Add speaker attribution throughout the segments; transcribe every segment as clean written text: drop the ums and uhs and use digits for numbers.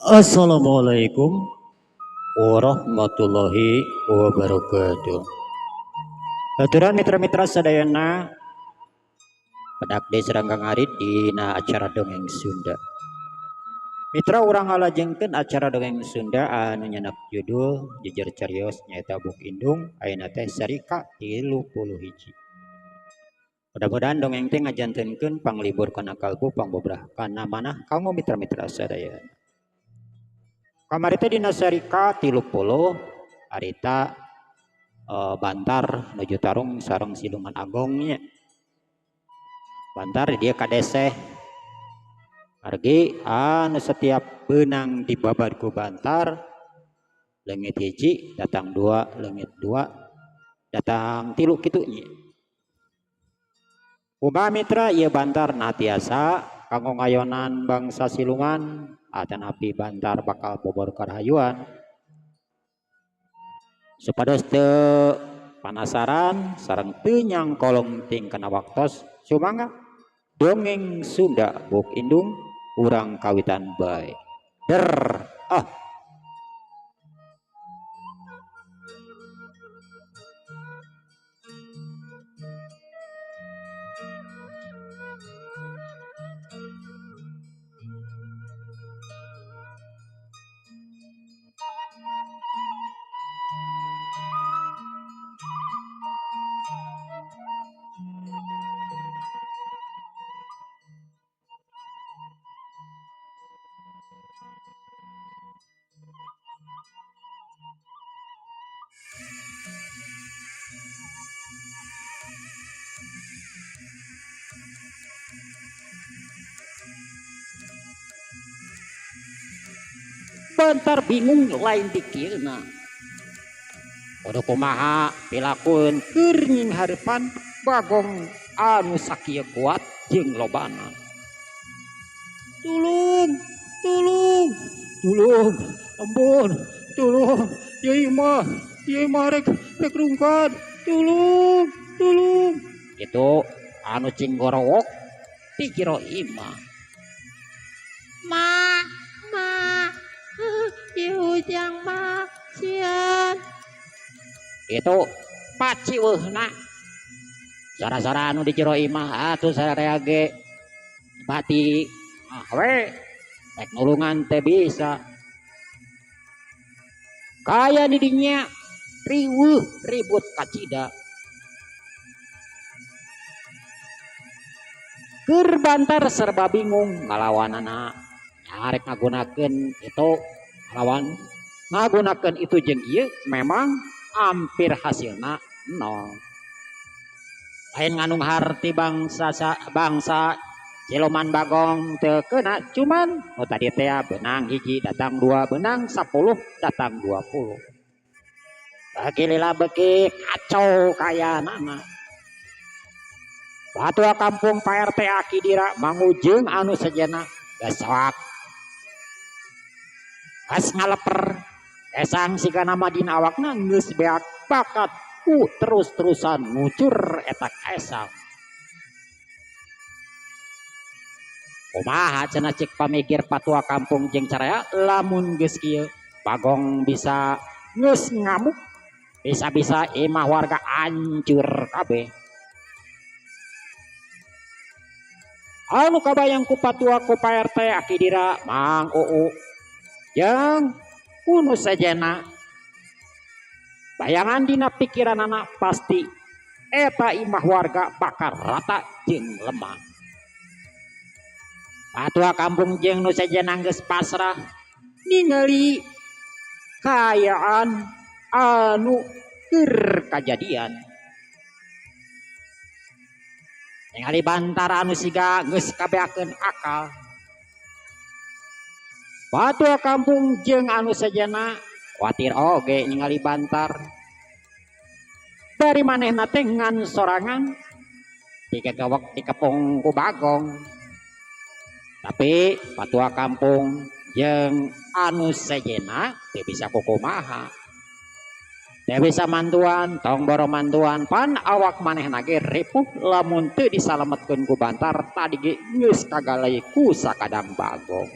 Speaker 1: Assalamualaikum warahmatullahi wabarakatuh. Aturan mitra-mitra sadayana pedak desa Ranggang Arit dina acara dongeng Sunda. Mitra urang ngalajengkeun acara dongeng Sunda anu nyenak judul Jejer Carios nyaeta Buk Indung ayeuna teh seri ka-31. Mudah-mudahan dongeng teh ngajantenkeun panglibur kana kalbu pangbobrah kana manah kanggo mitra-mitra sadayana. Kamari teh dina seri ka-30 harita Bantar nuju tarung sareng siluman Agong nya. Bantar dia kadeseh margi anu setiap beunang dibabad ku Bantar leungit hiji datang dua leungit dua datang tilu kitu nya. Kumaha mitra ieu Bantar nah tiasa kanggo ngayonan bangsa siluman atanapi Bantar bakal bobor karahayuan. Supados teu panasaran sareng teu nyangkolong ting kana waktos sumangga dongeng Sunda Buk Indung urang kawitan bae. Der ah. Bantar bingung lain dikirna. Kudu kumaha pilakueun keur nyinghareupan Bagong anu sakieu kuat jeung lobana. Tulung, tulung, tulung, ampun, tulung, ieu mah rek rungkad, tulung, tulung. Itu anu cing gorowok ti jero imah.
Speaker 2: Ma, ma, ieu ujang ma, sieun.
Speaker 1: Itu paciweuhna. Sora-sora anu di jero imah atuh sararea ge bati ah we rek nulungan teh bisa. Kaya di dinya riweuh ribut kacida. Keur Bantar serba bingung ngalawanana. Arek ngagunakeun itu ngalawan ngagunakeun itu jeung ieu memang hampir hasilna nol. Lain nganung harti bangsa bangsa siluman Bagong teu keuna cuman nu tadi teh benang hiji datang dua benang 10 datang 20. Bagi lila beki kacau kayanana. Patua kampung Pak RT Aki Dira mangujeng anu sejena geus geus ngaleper esang siga nama dina awakna geus beak bakat ku terus-terusan ngucur eta kaesang. Kumaha cenah cik pamikir patua kampung jeung caraya lamun geus kieu Bagong bisa geus ngamuk bisa-bisa imah warga hancur kabeh. Anu kabayang ku patua ku Pak RT Aki Dira Mang Uu jeung kunu sejena bayangan dina pikiranana pasti eta imah warga bakal rata jeung lemah. Patua kampung jeung nu sejena geus pasrah ningali kaayaan anu keur kajadian. Ningali Bantar anu siga geus kabeakeun akal. Patua kampung jeung anu sejena kuatir oge ningali Bantar. Dari manehna teh ngan sorangan digagawek dikepung ku Bagong. Tapi patua kampung jeung anu sejena teu bisa kukumaha. Teu bisa mantuan, tong boro mantuan pan awak manehna ge ripuh lamun teu disalametkeun ku Bantar tadi ge geus kagalai ku sakadang Bagong.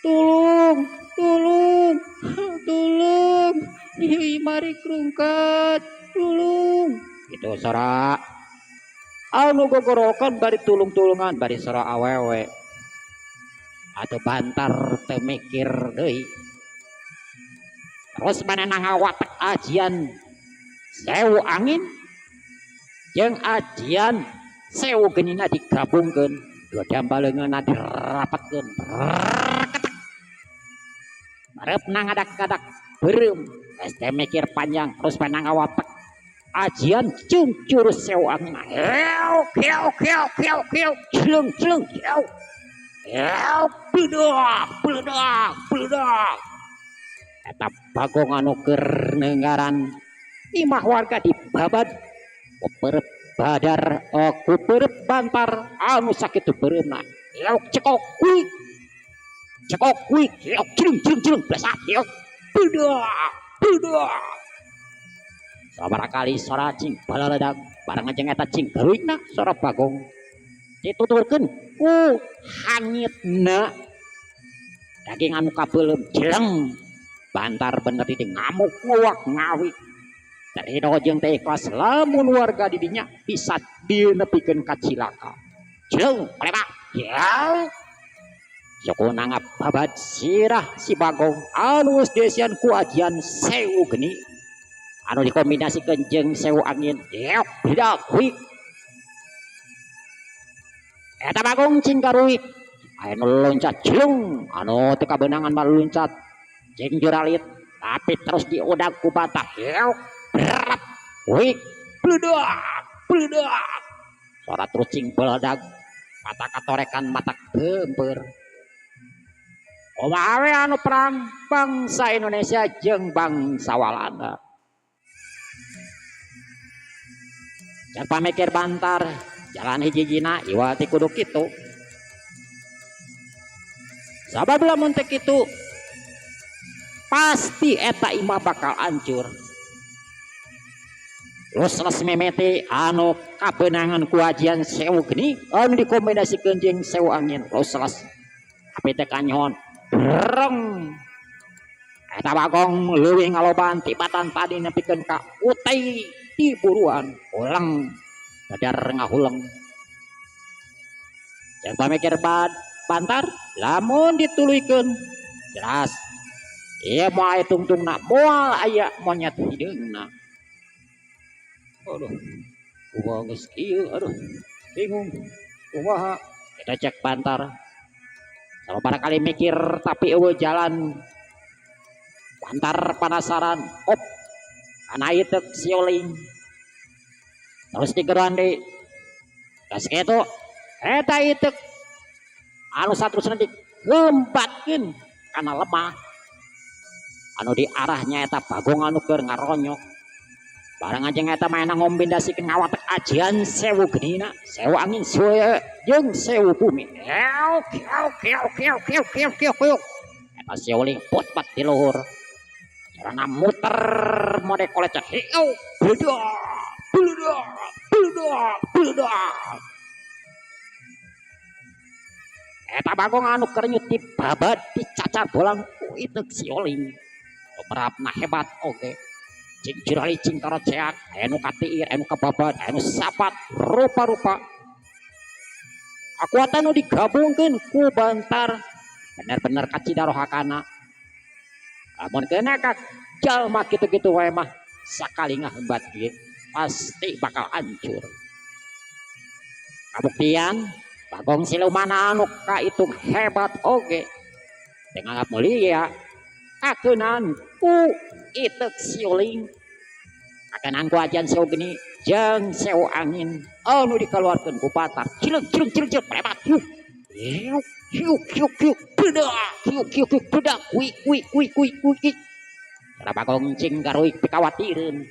Speaker 1: Tulung, tulung, tulung. Ieu imah rek rungkad, tulung. Itu sora anu gogorokan bari tulung-tulungan bari sora awewe. Atau bantar teu mikir deui. Terus manehna ngawatek ajian sewu angin jeung ajian sewu genina digabungkeun, dua jamba leungeunna dirapatkeun. Bareupna ngadak-ngadak beureum, geus teh mikir panjang terus manehna ngawatek ajian jeung jurus sewu angin. Heok heok heok heok heok jeleng jeleng heok. Heok beudak beudak beudak. Eta Bagong anu keur neunggaran imah warga dibabad kuperep badar, kuperep bantar anu sakitu beureumna. Heok cekok kuik. Cekok kuik, heok jeleng jeleng jeleng blesak heok beudak beudak. Sabaraha kali sora cing balaledag bareng jeung eta cing garuikna sora Bagong. Dituturkeun ku hangitna daging anu kabeuleum jeleng. Bantar bener di ngamuk nguak ngawik. Ridho jeung teh ikhlas lamun warga di dinya bisa dinepikeun ka cilaka. Jeleng meledak. Ya. Sukuna ngababad sirah si Bagong anu geus dieusian ku ajian sewu geni anu dikombinasikeun jeung sewu angin. Yeok beda kuik. Eta Bagong cing garuik. Aya nu loncat jeleng anu teu kabeunangan mah loncat. Cing juralit tapi terus diudag ku bata. Yeok berat kuik bledak bledak. Sora terus cing beledag mata katorekan mata gempeur. Kumaha we anu perang bangsa Indonesia jeung bangsa Walanda. Cek pamikir bantar jalan hiji-hijina iwal ti kudu kitu. Sabab lamun teh kitu pasti eta imah bakal hancur. Los-los memete anu kabeunangan ku ajian sewu geni anu dikombinasikeun jeung sewu angin. Los-los tapi teh kanyon breng. Eta Bagong leuwih ngaloban tibatan tadi nepikeun ka utai di buruan ulang dadar ngahuleng. Cek pamikir bantar lamun dituluykeun jelas ieu moal aya tungtungna, moal aya monyet hideungna. Aduh, kumaha geus kieu, aduh, bingung, kumaha. Kita cek bantar. Sababaraha kali mikir tapi eueuh jalan. Bantar penasaran, op, kana ieu teh sioling. Terus digeroan deui. Geus kitu, eta ieu teh anu saterusna digembatkeun kana lemah. Anu diarahnya eta Bagong anu keur ngaronyok. Barang aja eta mah enak ngombinasikeun ngawatek ajian sewu genina, sewu angin, sewu jeung sewu bumi. Eok, eok, eok, eok, eok, eok, eok, eok. Eta sioling potpat di luhur. Carana muter mode kolecet. Heok, beledak, beledak, beledak, beledak. Eta Bagong anu keur nyut dibabad dicacar bolang ku iteuk sioling. Beberapa hebat oge. Cing jurali cing karoceak, aya nu katiir, aya nu kababad, aya nu sapat, rupa-rupa. Kakuatan nu digabungkeun ku bantar bener-bener kacidarohakana. Lamun kena ka jalma kitu-kitu wae mah sakali ngahembat ge pasti bakal hancur. Kabuktian Bagong siluman anu kaitung hebat oge. Dengan mulia kakeunaan ku iteuk siuling. Kakeunaan ku ajian sewu geni jeung sewu angin anu dikaluarkeun ku batar. Cileung cileung cileung cileung prebat. Yuk yuk yuk yuk yuk bedak yuk yuk yuk bedak kuik kuik kuik kuik kuik. Cara Bagong cing garuik pikawatireun.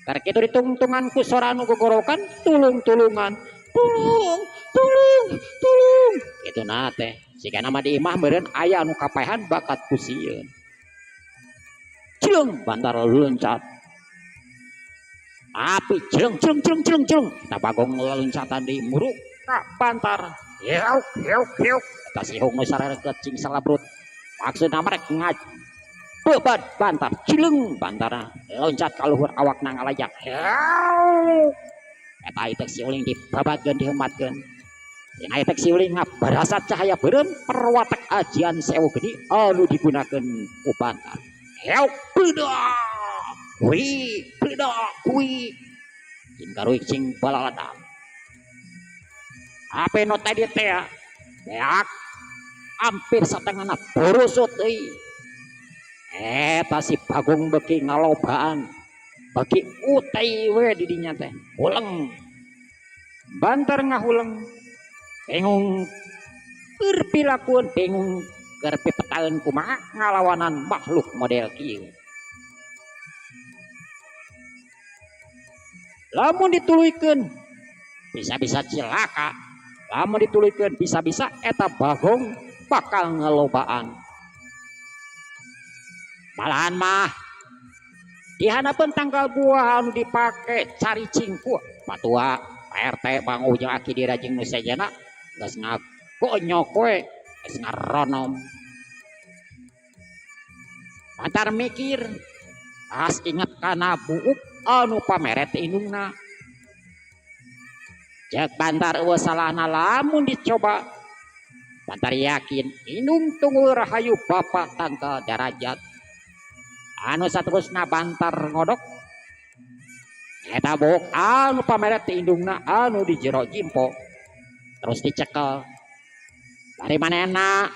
Speaker 1: Karek kitu ditungtungan ku sora anu gogorokan tulung-tulungan. Tulung, tulung, tulung. Kitu na teh. Sigana mah di imah meureun aya anu kapaehan bakat ku sieun. Cileung bantar loncat. Api cileung cileung cileung cileung cileung. Eta Bagong loncatan di muruk ka bantar. Heok heok heok. Eta sihung nu sarereket cing salabrut. Maksudna merek ngabebat Bantar cileung Bantara loncat ka luhur awakna ngalayak. Eta itek si uling dibabatkeun diheumatkeun. Dina itek si uling ngabarasat cahaya beureum perwatek ajian sewu geni anu digunakeun ku Bantar. Heok bledak kui bledak kui cing garuik cing balaladang. Ape nu tadi teh beak hampir satengahna borosot deui. Eta si Bagong beuki ngalobaan beuki utei we di dinya teh huleng. Bantar ngahuleng bingung keur pilakueun bingung keur pipetaeun kumaha ngalawanan makhluk model kieu. Lamun dituluykeun bisa-bisa cilaka, lamun dituluykeun bisa-bisa eta Bagong bakal ngelobaan. Malahan mah dihanapeun tangkal buah anu dipake cari cingku patua Pak RT Bang Ujang Aki Dira jeung nu sejenna geus ngagonyok we geus ngaronom. Bantar mikir pas inget kana buuk anu pameret indungna. Cek Bantar eueuh salahna lamun dicoba. Bantar yakin indung tunggul rahayu bapak tangkal darajat. Anu saterusna Bantar ngodok eta buuk anu pameret indungna anu di jero jimpo terus dicekel. Dari manehna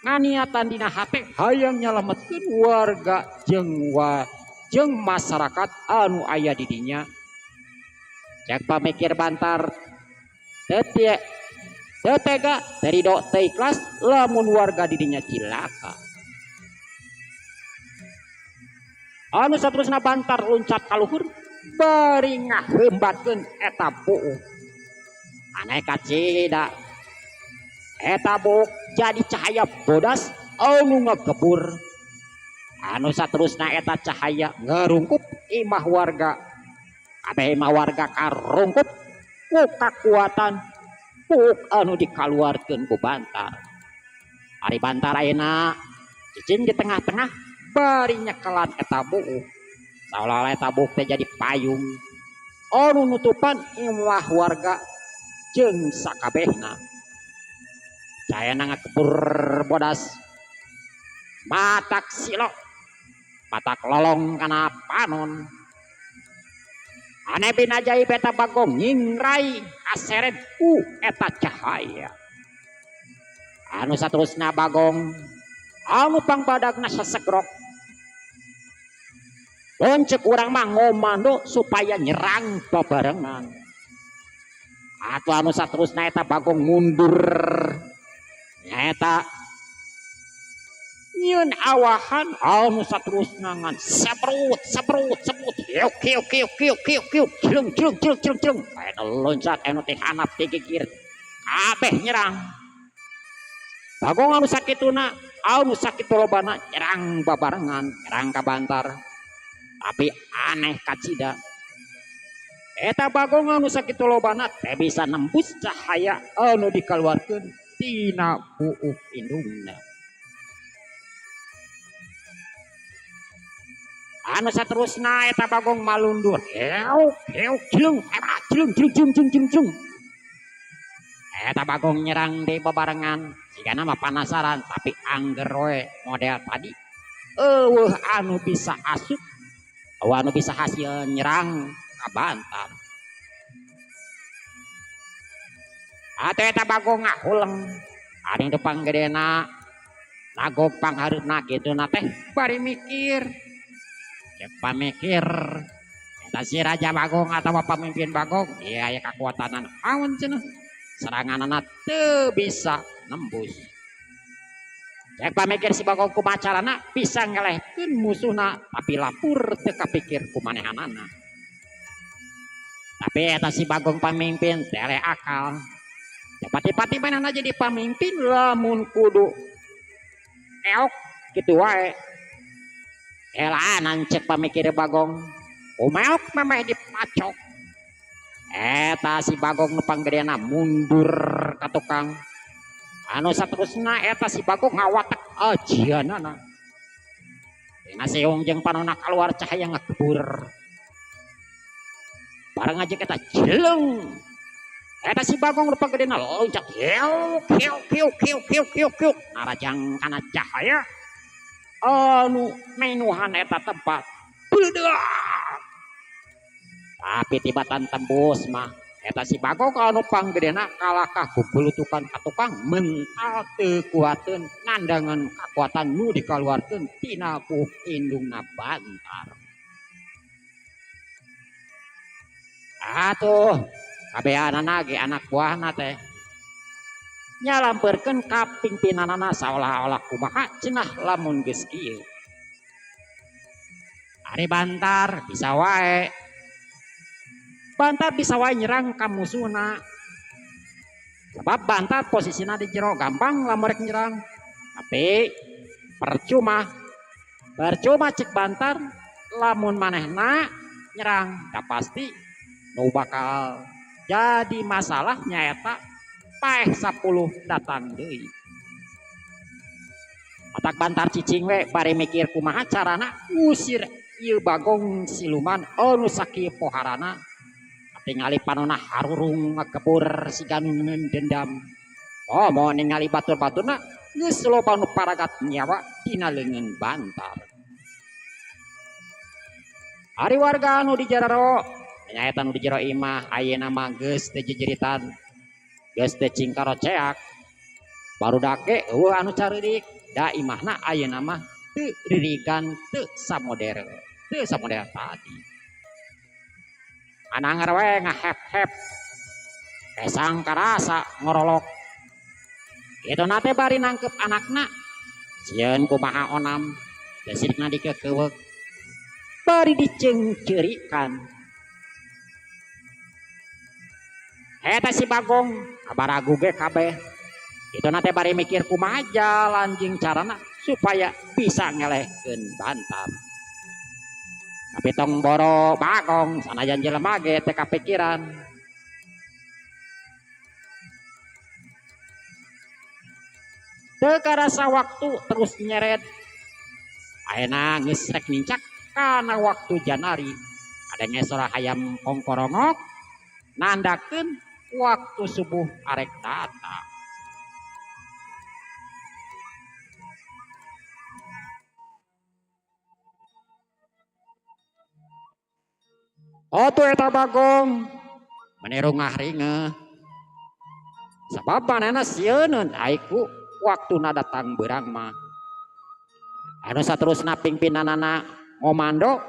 Speaker 1: nganiatan dina hate hayang nyalametkeun warga jeung masyarakat anu aya di dinya. Cek pamikir Bantar teu tega teu ridho teu ikhlas lamun warga di dinya cilaka. Anu saterusna Bantar loncat ka luhur bari ngaheumbatkeun eta buuk. Aneh kacida eta buuk jadi cahaya bodas anu ngagebur. Anu saterusna eta cahaya ngarungkup imah warga. Kabeh imah warga karungkup ku kakuatan buuk anu dikaluarkeun ku Bantar. Ari Bantar ayeuna cicing di tengah-tengah bari nyekelan eta buuk. Saolah-olah eta buuk teh jadi payung anu nutupan imah warga jeung sakabehna. Cahayana ngakebur bodas matak silo matak lolong kana panon. Aneh bin ajaib eta Bagong nyingrai kaseret ku eta cahaya. Anu saterusna Bagong anu pangbadagna sasegrok. Loncek urang mah ngomando supaya nyerang babarengan. Atuh anu saterusna eta Bagong mundur. Eta nyieun awahan anu saterusna ngan seprut seprut seprut kiuk kiuk kiuk kiuk kiuk kiuk jelung jelung jelung jelung jelung. Anu loncat anu teh hanap ti gigir kabeh nyerang. Bagong anu sakituna anu sakitu lobana nyerang babarengan nyerang ka Bantar. Tapi aneh kacida eta Bagong anu sakitu lobana teh bisa nembus cahaya anu dikaluarkeun tina buuk indungna. Anu saterusna eta Bagong malundur heuk heuk jelung eta jelung jelung jelung jelung jelung jelung. Eta Bagong nyerang di babarengan sigana mah panasaran tapi angger we model tadi eueuh anu bisa asup eueuh anu bisa hasil nyerang ka Bantar. Atuh eta Bagong ngahuleng anu teu panggedena nagog panghareupna kituna teh bari mikir. Cek pamikir eta si Raja Bagong atawa pamimpin Bagong ieu aya kakuatanan naon cenah seranganana teu bisa nembus. Cek pamikir si Bagong kumaha carana bisa ngelehkeun musuhna tapi lapur teu kapikir ku manehanana. Tapi eta si Bagong pamimpin teh akal. Pati-pati manehna jadi pamimpin lamun kudu eok kitu wae. Elanan cek pamikir Bagong umeok memeh dipacok. Eta si Bagong nu panggedena mundur ka tukang. Anu saterusna eta si Bagong ngawatek ajianana. Dina siung jeung panonna kaluar cahaya ngagebur. Bareng aja eta jeleng. Eta si Bagong rupa gedena loncat hiuk hiuk hiuk hiuk hiuk hiuk hiuk narajang kana cahaya anu menuhan eta tempat. Beudeuk. Tapi tibatan tembus mah eta si Bagong anu panggedena kalakah gugulutukan ka tukang mental teu kuateun nandangan kakuatan nu dikaluarkeun tina buuk indungna Bantar. Atuh kabehanana ge anak buahna teh nyalampeurkeun ka pimpinanana saolah-olah kumaha cenah lamun geus kieu. Ari Bantar bisa wae. Bantar bisa wae nyerang ka musuhna. Sebab Bantar posisina di jero gampang lamun rek nyerang. Tapi percuma. Percuma cek Bantar lamun manehna nyerang da pasti nu bakal jadi masalah nyaeta paeh 10 datang deui. Otak Bantar cicing we bari mikir kumaha carana ngusir ieu Bagong siluman anu sakieu poharana. Tingali panona harurung ngagebur siga nu dendam. Oh, mau ningali batur-baturna geus loba nu paragat nyawa dina leungeun Bantar. Ari warga anu di jararo nyaeta nu di jero imah ayeuna mah geus teu jejeritan, geus teu cingkaroceak. Barudak ge eueuh anu careurik, da imahna ayeuna mah teu ririgan, teu samodel, teu samodel tadi. Ananger we ngahep-hep, kesang karasa ngorolok. Kitu na teh bari nangkep anakna, sieun kumaha onam, leusikna dikekeuweuk, bari diceungceurikan. Eta si Bagong kabaragu ge kabeh. Kitu na teh bari mikir kumaha jalan jeung carana supaya bisa ngelehkeun Bantar. Tapi tong boro Bagong sanajan jelema ge teu kapikiran. Teu karasa waktu terus nyeret. Ayeuna geus rek nincak kana waktu Janari. Kadenge sora hayam kongkorongok nandakeun waktu subuh arek datang. Otu eta Bagong meni rungah ringeuh. Sabab manehna sieuneun aiku waktuna datang beurang mah. Anu saterusna pingpinanana ngomando.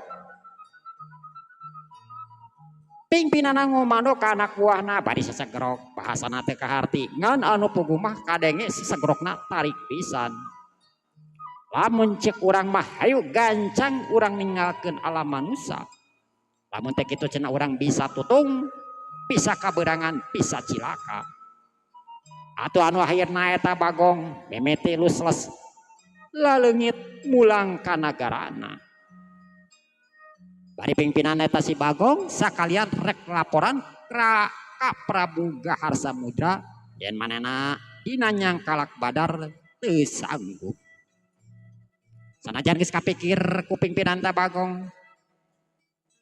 Speaker 1: Pingpinanana ngomando ka anak buahna bari sasagerok bahasana teu kaharti ngan anu puguh mah kadenge sasagerokna tarik pisan. Lamun ceuk urang mah hayu gancang urang ninggalkeun alam manusia. Lamun teh kitu cenah urang bisa tutung, bisa kaberangan, bisa cilaka. Atuh anu akhirna eta Bagong mimiti lusles laleungit mulang ka nagarana. Bari pimpinan eta si Bagong sakalian rek laporan ka Prabu Gahar Samudra yen manehna dina nyangkalak Badar teu sanggup. Sanajan geus kapikir ku pimpinan ta Bagong,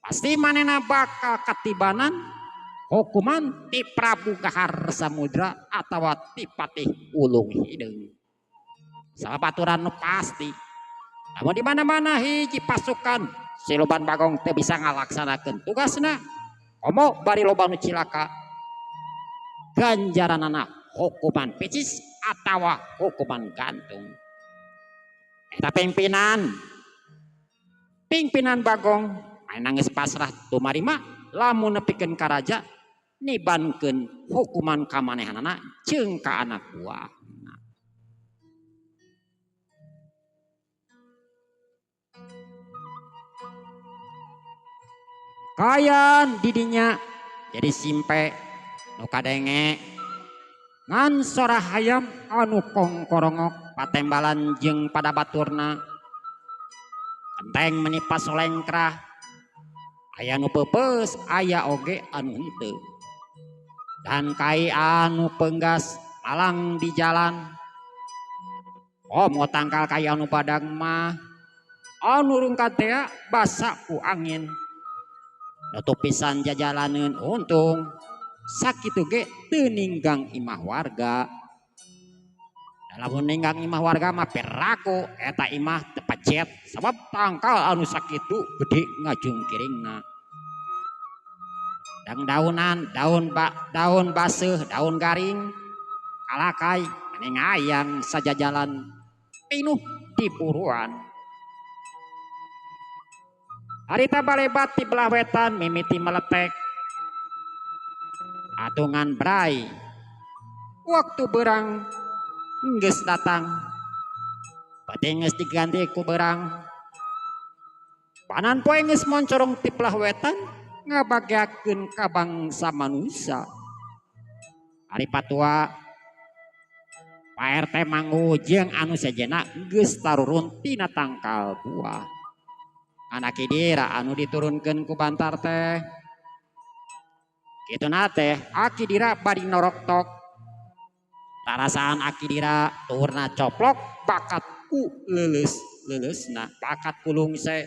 Speaker 1: pasti manehna bakal katibanan hukuman ti Prabu Gahar Samudra atawa ti Patih Ulung Hideung. Sabab aturan nu pasti. Lamun di mana-mana hiji pasukan siluman Bagong teu bisa ngalaksanakeun tugasna, komo bari loba nu cilaka. Ganjaranana hukuman picis atawa hukuman gantung. Eta pimpinan Bagong ayeuna geus pasrah tumarima lamun nepikeun ka raja nibankeun hukuman ka manehanana jeung ka anak buahna. Kayan didinya jadi simpe nu kadenge ngan sora hayam anu kongkorongok patembalan jeung pada baturna. Kenteng meni pasolengkrah, aya nu peupeus, aya oge anu henteu. Dan kai anu penggas malang di jalan. Oh mau tangkal kaya anu badag mah anu rungkad teh basa ku angin. Nutup pisan jajalaneun untung sakitu ge teu ninggang imah warga. Lamun ninggang imah warga mah peraku eta imah teu pacet sabab tangkal anu sakitu gede ngajungkiringna. Dang daunan, daun baseuh, daun garing, kalakai mending hayang sajajalan pinuh di buruan. Harita balebat di belah wetan mimiti meletek. Atungan brai. Waktu berang geus datang. Peuting geus diganti ku berang. Panan poe geus moncorong ti belah wetan ngabageakeun ka bangsa manusia. Ari patua Pak RT Manggu jeung anu sejenna geus tarurun tina tangkal buah. Anak kidira anu diturunkeun ku bantar teh. Kituna teh aki dira bari noroktok. Tarasaan aki dira tuhurna coplok bakat ku leuleus-leuleusna bakat ku lungse.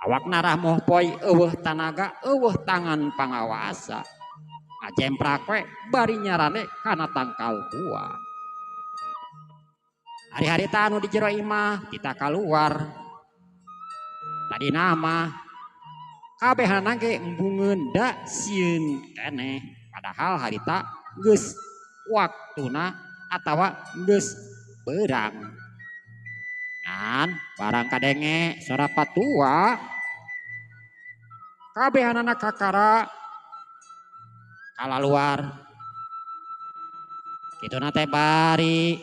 Speaker 1: Awakna rahmoh poy eueuh tanaga eueuh tangan pangawasa. Ngajemprak we bari nyarane kana tangkal buah. Hari-hari ta anu di jero imah kita kaluar. Tadi nama kabehanana ge embungeun da sieun keneh padahal harita geus waktuna atawa geus beurang. Ngan barang kadenge sora patua kabehanana kakara kalaluar. Kituna teh bari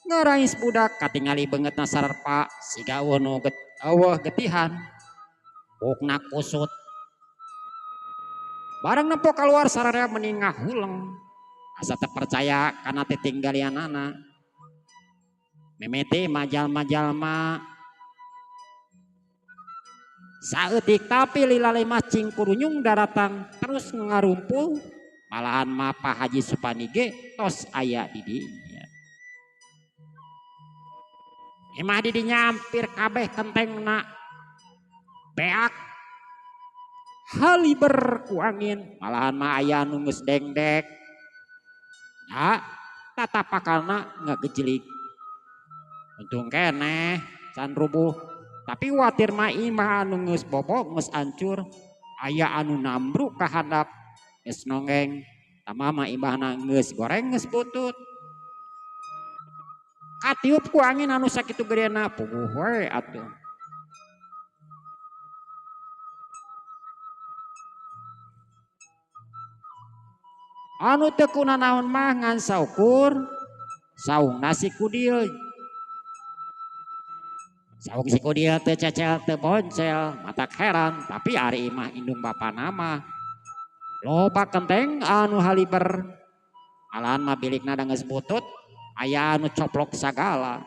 Speaker 1: ngarais budak katingali beungeutna sarpa siga eueuh nu eueuh getihan. Bukna kusut. Barang nempo kaluar sararea meni ngahuleng. Asa teu percaya kana titinggalianana. Mimiti mah jalma-jalma saeutik tapi lila mah cingkurunyung daratang terus ngarumpul malahan mah Pak Haji Supani ge tos aya di dinya. Imah di dinya hampir kabeh kentengna beak haliber ku angin malahan mah aya nu geus dengdek. Da tatapakalna ngagejlig. Untung keneh can rubuh tapi watir mah imah anu geus bobok geus hancur aya anu nambruk ka handap geus nonggeng tambah mah imahna geus goreng geus butut. Katiup ku angin anu sakitu gedena puguh we atuh. Anu teu kunanaon mah ngan saukur saung nasi kudil. Saung si kudil teu cecel teu boncel matak heran tapi ari imah indung bapana mah loba kenteng anu haliber malahan mah bilikna da geus butut aya anu coplok sagala.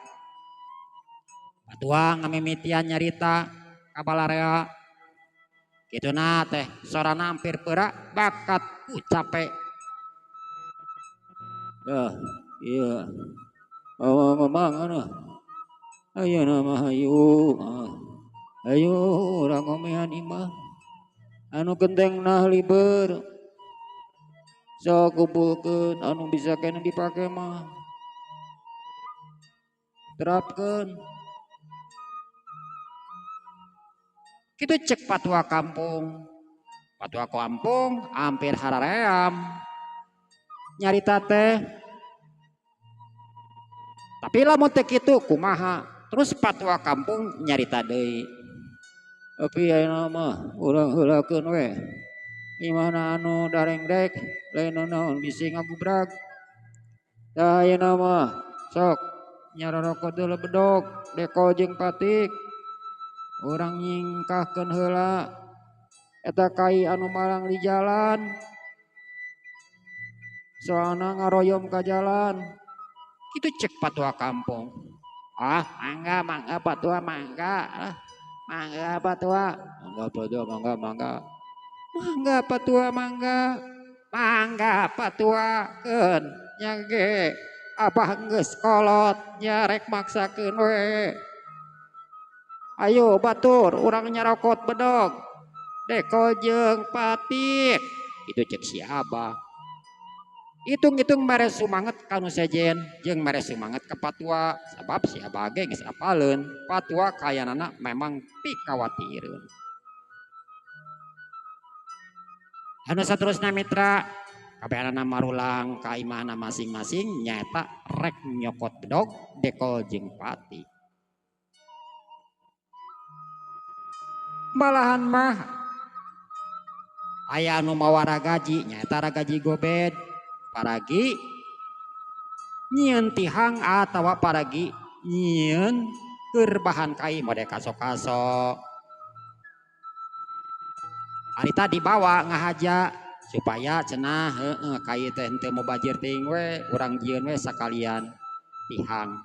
Speaker 1: Patua ngamimitian nyarita ka balarea kituna teh sorana hampir peurak bakat ku capek. Dah, iya. Mamang anu. Ayeuna mah hayu. Hayu urang ngomean imah. Anu gentengna liber. Sok kumpulkeun anu bisa keneh dipake mah. Terapkeun. Kitu cek patua kampung. Patua kampung hampir haraream. Nyarita teh. Tapi lamun teh kitu kumaha? Terus patua kampung nyarita deui. Tapi ayeuna mah urang heulakeun we. Imahna anu darengdek lain naon bisi ngagubrag. Tah ayeuna mah sok nyarorokot heula bedog deko jeung patik. Urang nyingkahkeun heula eta kai anu malang di jalan. Soalna ngaroyom ka jalan. Kitu cek patua kampung. Ah, mangga, mangga patua, mangga. Ah, mangga patua. Mangga patua, mangga, mangga. Mangga patua, mangga. Mangga patua keun nya ge. Abah geus kolot nya rek maksakeun we. Ayo batur urang nyarokot bedog. Deko jeung patik. Itu cek si Abah. Hitung-hitung mere sumanget kanu sejen jeung mere sumanget ka patua sabab si Abah ge geus apaleun patua kayanana memang pikawatireun. Anu saterusna mitra kabehanana marulang ka imahna masing-masing nyaeta rek nyokot bedog dekol jeung pati. Malahan mah aya anu mawa ragaji nyaeta ragaji gobed paragi nyieun tihang atawa paragi nyieun keur bahan kai mode kaso-kaso. Harita dibawa ngahaja supaya cenah heueuh kai teh henteu mubajir teuing we urang jieun we sakalian tihang.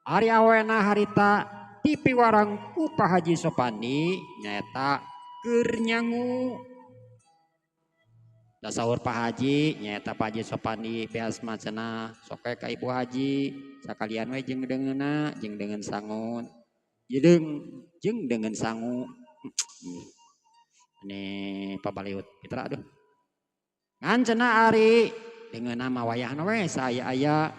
Speaker 1: Ari awena harita dipiwarang ku Pak Haji Sopandi nyaeta keur nyangu. Da saur Pak Haji nyaeta Pak Haji Sopandi beas mah cenah sok we ka Ibu Haji sakalian we jeung deungeunna jeung deungeun sangun. Jeung deungeun sangu. Ini pabaliut mitra aduh. Ngan cenah ari deungeunna mah wayahna we saaya-aya.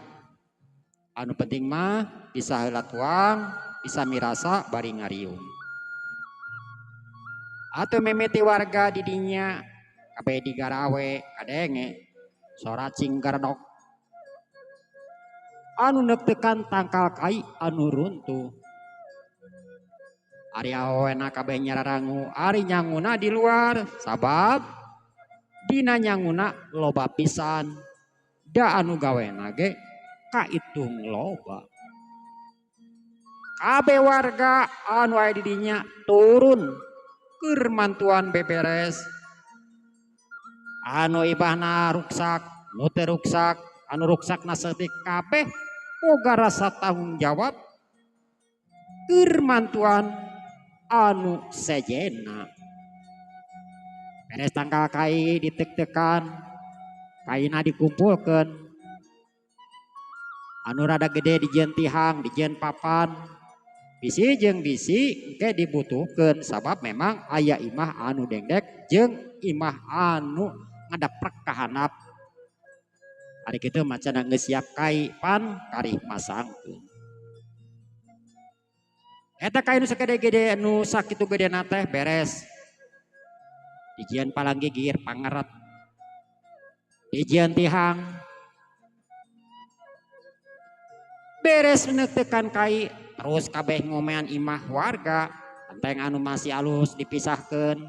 Speaker 1: Anu penting mah bisa heula tuang, bisa mirasa bari ngariung. Atuh mimiti warga di dinya kabeh digarawe kadenge sora cinggeredok. Anu neuk-teukan tangkal kai anu runtuh. Ari awena kabeh nyararangu, ari nyanguna di luar sabab dina nyanguna loba pisan. Da anu gawena ge kaitung loba. Kabeh warga anu aya di dinya turun keur mantuan beberes. Anu ibahna ruksak, nu teu ruksak, anu ruksakna saeutik kabeh boga rasa tanggung jawab keur mantuan anu sejena. Beres tangkal kai ditek-tekan, kaina dikumpulkeun. Anu rada gede dijieun tihang, dijieun papan. Bisi jeung bisi engke dibutuhkeun sabab memang aya imah anu dengdek jeung imah anu ngadaprek ka handap. Ari kitu mah cenah geus siap kai pan karih masangkeun. Eta kai nu sagede-gede nu sakitu gedena teh beres. Dijieun palang gigir pangeret. Dijieun tihang. Beres neuk-teukan kai terus kabeh ngomean imah warga, enteng anu masih alus dipisahkeun.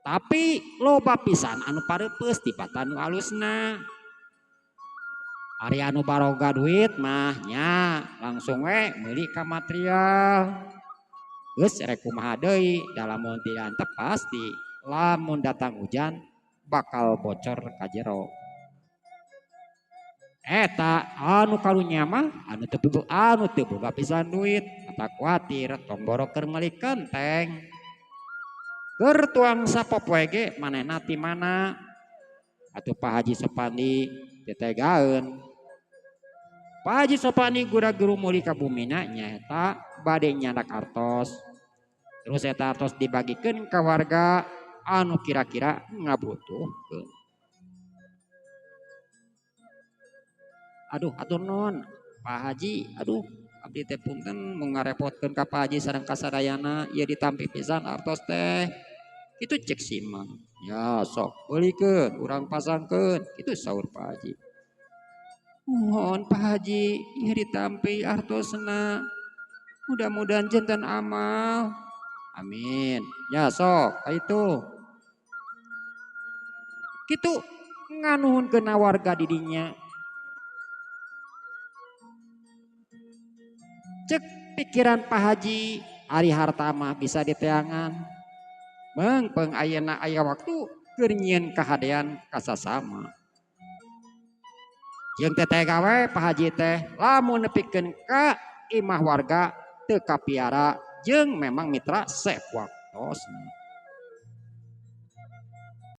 Speaker 1: Tapi loba pisan anu pareupeus tibatan nu alusna. Ari anu baroga duit mah nya langsung we meuli ka material. Geus rek kumaha deui da lamun diantep pasti lamun datang hujan bakal bocor ka jero. Eta anu karunya mah anu teu boga, anu teu boga pisan duit, eta kuatir tong boro keur meuli kenteng. Keur tuang sapopoe ge manehna ti mana? Atuh Pak Haji Sopandi tetegaeun. Pak Haji Sopandi gura-guru meuli ka bumina nyaeta bade nyandak artos. Terus eta artos dibagikeun ka warga anu kira-kira ngabutuhkeun. Aduh, atur nuhun Pak Haji, aduh abdi teh punten mun ngarepotkeun ka Pak Haji sareng kasadayana, ieu ditampi pisan artos teh. Kitu cek si Mang. Ya sok beulikeun, urang pasangkeun, kitu saur Pak Haji. Mohon Pak Haji, ieu ditampi artosna. Mudah-mudahan janten amal. Amin. Ya sok, ka itu. Kitu nganuhunkeun warga di dinya. Cek pikiran Pak Haji, ari harta mah bisa diteangan. Mengpeng ayeuna aya waktu keur nyieun kahadean kasasama. Jeung teteh gawe Pak Haji teh lamun nepikeun ka imah warga teu kapiara jeung memang mitra sawaktosna.